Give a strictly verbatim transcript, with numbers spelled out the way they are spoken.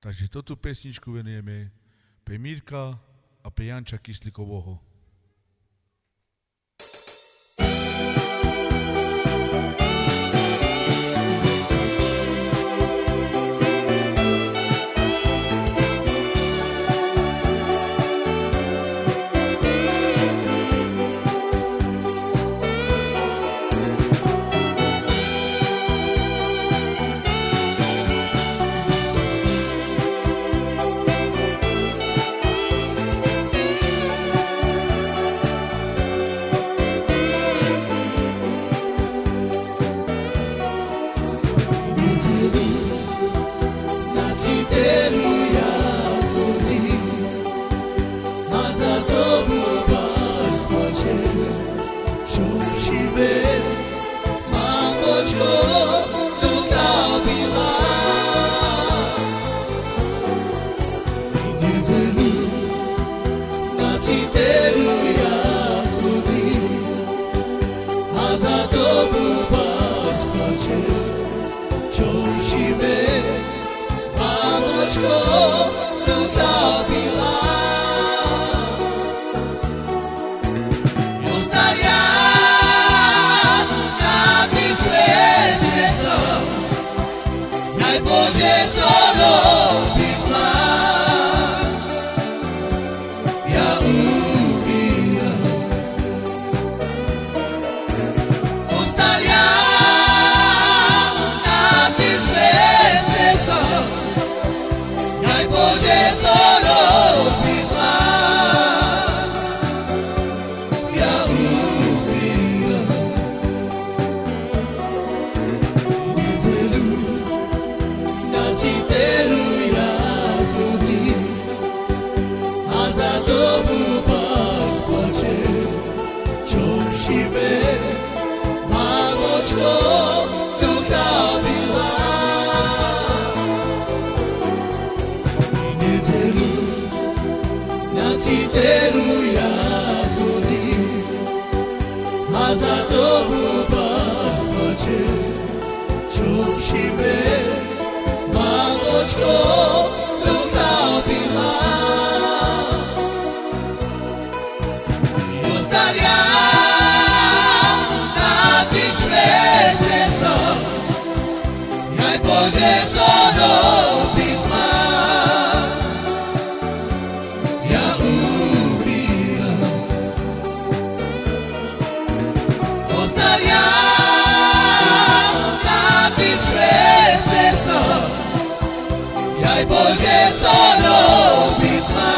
Znači, totu pesničku venujeme pe Mirka, a pe Janča Kislikovho. Nidzeru, na citeru ja khuzi, a za to buba spačel, čovšime, ma bočko, so ka bila. Nidzeru, na citeru ja khuzi, a za to buba spačel, čovšime, ma bočko, so ka bila. Ostarja na ti čveste so, naj bože, co robizma. Ja umiram. Ostarja na ti čveste so, naj bože, co robizma. Ja umiram. Nidzeru, na citeru ja khuzi, a za to buba spačel, čovšime, ma bočko, so ka bila. Nidzeru, na citeru ja khuzi, a za to buba spačel, čovšime, ma bočko, so ka bila. Ostarja na ti čveste so, naj bože, co robizma. Ja umiram. Ostarja na ti čveste so, naj bože, co robizma.